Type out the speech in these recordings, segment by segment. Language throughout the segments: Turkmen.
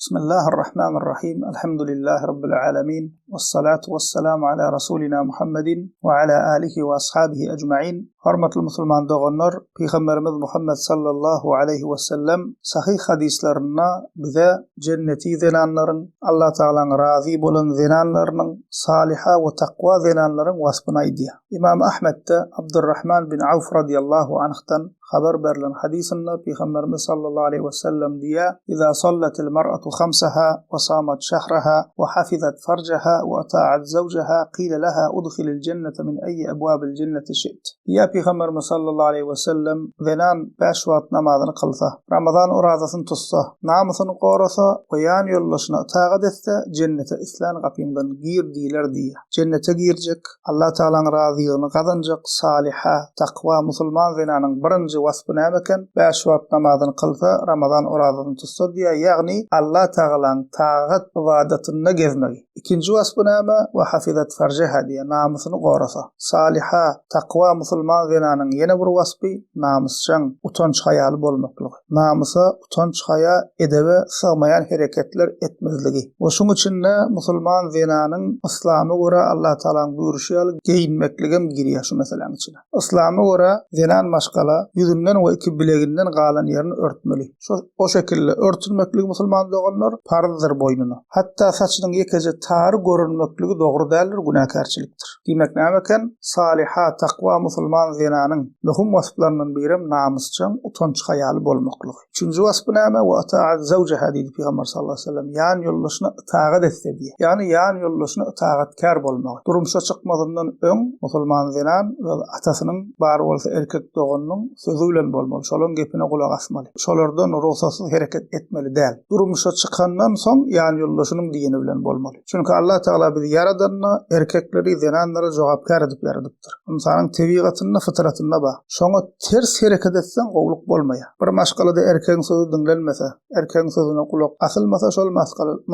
Bismillahirrahmanirrahim. Elhamdülillahi Rabbil alemin. Vessalatu vesselamu ala Rasulina Muhammedin we ala alihi we ashabihi ecmain. Hormatly musulman doganlar, Pygamberimiz Muhammed sallallahu aleýhi we sellem sahyh hadyslarynda bize jenneti zenanlaryň, Allah Tagalaň razy bolan zenanlarynyň, salyha we takwa zenanlaryň waspyny aýdýar. Imam Ahmetde Abdurrahman bin Awf radiyallahu anhdan Habar berlen hadysynda Pygamberimiz sallallahu aleýhi we sellem diýýär, Iza sallatil mar'atu hamsaha we samat şahraha we hafizat farjaha we ata'at zawjaha qila laha udhilil jennete min eýyi ebwabil jenneti şi't. Diýýär Pygamberimiz sallallahu aleýhi we sellem, Zenan bäş wagt namazyny kylsa, Ramazan orazasyny tutsa, namysyny gorasa we ýan ýoldaşyna ytagat etse, jennete islän gapyňdan gir diýler diýýär. Jennete girjek, Allah Tagalaň razylygyny gazanjak salyha, takwa musulman zenanyň birinji waspy näme eken? Bäş wagt namazyny kylsa, Ramazan orazasyny tutsa diýýär, ýagny Allah Tagalaň tagat ybadatynda gezmegi. Ikinji waspy näme? Wa hafizat farjeha diýýär, namysyny gorasa. Salyha, takwa musulman zenanyň ýene bir waspy namysjaň, utanç-haýaly bolmaklygy. Namysa, utanç-haýa, edebe sygmaýan hereketler etmezligi. We şuň içinde musulman zenanyň yslama görä Allatagalaň buýruşy ýaly geýinmekligem girýär şu meseläň içine. Yslama görä zenan maşgala ýüzünden we iki bileginden galan ýerini örtmeli. Şo o şekilde örtünmekligi musulman doganlar parzdyr boýnuna. Hatda saçynyň ýekeje tary görünmekligi dogry däldir günäkärçilikdir. Diýmek näme eken? Salyha, takwa musulman zenanyň möhüm wasplaryndan birem namysjaň, utanç-haýaly bolmaklygy. Üçünji waspy näme? Wa ata'at zawjaha diýdi Pygamber sallallahu aleýhi we sellem, ýan ýoldaşyna ytagat etse diýýär. Ýagny ýan ýoldaşyna ytagatkär bolmagy. Durmuşa çykmazyndan öň musulman zenan öz atasynyň, bar bolsa erkek doganynyň sözi bilen bolmaly, şolaryň gepine gulak asmaly. Şolardan rugsatsyz hereket etmeli däl. Durmuşa çykandan soň ýan ýoldaşynyň diýeni bilen bolmaly. Çünki Allah Tagala bizi ýaradanda erkekleri zenanlara jogapkär edip ýaradypdyr. Ynsanyň tebigatynda, fytratynda bar. Şoňa ters hereket etseň gowluk bolmaýar. Bir maşgalada erkegiň sözi diňlenmese, erkegiň sözüne gulak asylmasa şol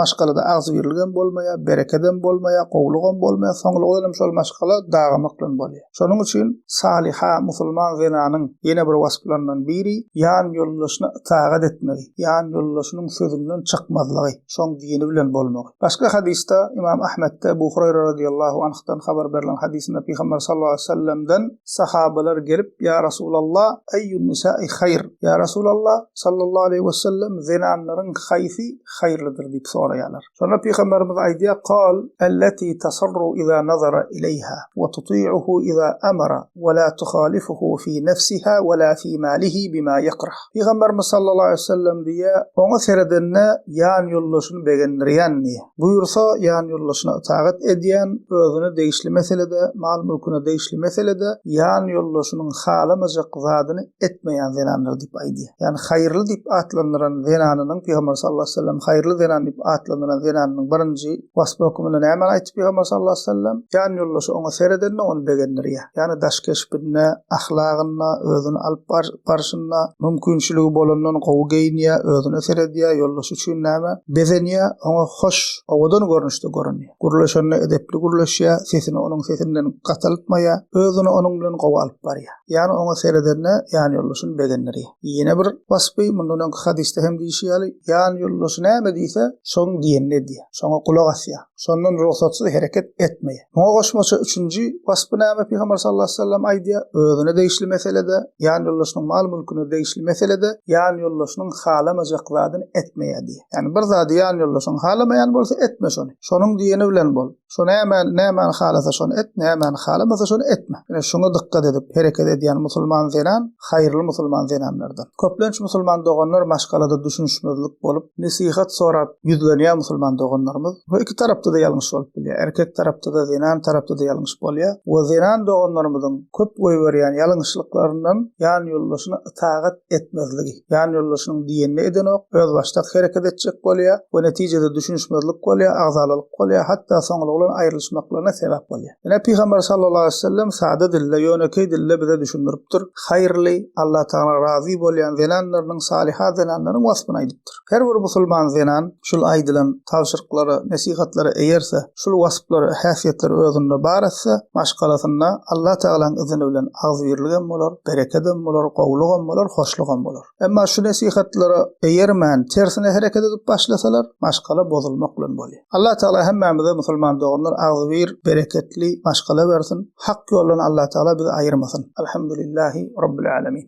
maşgalada agzybirligem bolmaýar, berekedem bolmaýar, gowlugam bolmaýar, soňlugy bilenem şol maşgala dagamak bilen bolýar. Şonuň üçin salyha musulman zenanyň ýene bir wasplaryndan biri ýan ýoldaşyna ytagat etmegi, ýan ýoldaşynyň sözünden çykmazlygy, şoň dini bilen bolmagy. Başga hadysda Ymam Ahmetde Ebu Huraýra razyýallahu anhdan habar berlen hadysynda Pygamber sallallahu aleýhi we sellemden sahabalar gelip, Ýa Rasulallah, eýýun nisa'i haýr? Ýa Rasulallah, sallallahu aleýhi we sellem, zenanlaryň haýsy haýyrlydyr diýip soraýarlar. Şonda Pygamberimiz aýdýar, Kal, Elleti tasarru iza nazara ileýha, we tuti'uhu iza amara, we la tuhalifuhu fi nefsiha we la fi malihi bima ýekrah. Pygamberimiz sallallahu aleýhi we sellem diýýär, Oňa seredende ýan ýoldaşyny begendirýän diýýär. Buýursa ýan ýoldaşyna ytagat edýän, özüne degişli meselede, mal-mülküne degişli meselede ýan ýoldaşynyň halamajak zadyny etmeýän zenandyr diýip aýdýar. Ýagny haýyrly diýip atlandyran zenanynyň, Pygamber sallallahu aleýhi we sellem haýyrly zenan diýip atlandyran zenanynyň birinji waspy hökmünde nämäni aýtdy Pygamber sallallahu aleýhi we sellem? Ýan ýoldaşy oňa seredende ony begendirýär. Ýagny daş keşbinde, ahlagynda, özüni alyp barşynda, mümkinçiligi bolandan gowy geýinýär, özüne seredýär, ýoldaşy üçin näme, bezenýär, oňa hoş, owadan görnüşde görünýär. Gürleşende edepli gürleşýär, sesini onuň sesinden gataltmaýar, özüni onuň bilen gowy alyp barýar. Ýagny oňa seredende ýanýoldaşyny begendirýär. Ýene bir waspy, mundan öňki hadysda hem diýşi ýaly, ýanýoldaşy näme diýse, şoň diýenini edýär. Şoňa gulak asýar. Şondan rugsatsyz hereket etmeýär. Muňa goşmaça üçünji waspy näme Pygamber sallallahu aleýhi we sellem aýdýar, özüne degişli meselede, ýanýoldaşynyň mal-mülküne degişli meselede ýanýoldaşynyň halamajak zadyny etmeýär diýýär. Ýagny bir zady ýanýoldaşyň halamaýan bolsa etme şony. Şonuň diýeni bilen bol. Şo nämäni, nämäni halasa şony et, nämäni halamasa şony etme. Ine şuňa dykgat edip hereket edýän musulman zenan haýyrly musulman zenanlardan. Köplenç musulman doganlar maşgalada düşünişmezlik bolup, nesihat sorap ýüzlenýär musulman doganlarymyz. Bu iki tarapda-da ýalňyş bolup bilýär. Erkek tarapda-da, zenan tarapda-da ýalňyş bolýar. We zenan doganlarymyzyň köp goýberýän ýalňyşlyklaryndan ýan ýoldaşyna ytagat etmezligi. Ýan ýoldaşynyň diýenini edenok, özbaşdak hereket etjek bolýar we netijede düşünişmezlik bolýar, agzalyk. agzalalyk bolýar, hatda soňlugy bilen aýrylyşmaklaryna sebäp bolýar. Ine, Pygamber sallallahu aleýhi we sellem sada dilde, ýönekeý dilde bize düşündiripdir. Haýyrly, Allatagala razy bolýan zenanlarynyň, salyha zenanlaryň waspyny aýdypdyr. Her bir musulman zenan şul aýdylan tabşyryklara, nesihatlara eýerse, şul wasplary, häsiýetleri özünde bar etse, maşgalasynda Allatagalaň izni bilen agzybirligem bolar, berekedem bolar, gowulygam bolar, hoşlugam bolar. Emma şu nesihatlara eýermän, tersine hereket edip başlasalar, maşgala bozulmak bilen bolýar. Allatagala hemmämize musulman doganlar agzybir, bereketli maşgala bersin, hak ýoldan Allatagala bizi aýyrmasyn. Alhamdulillahi Rabbil Alemin.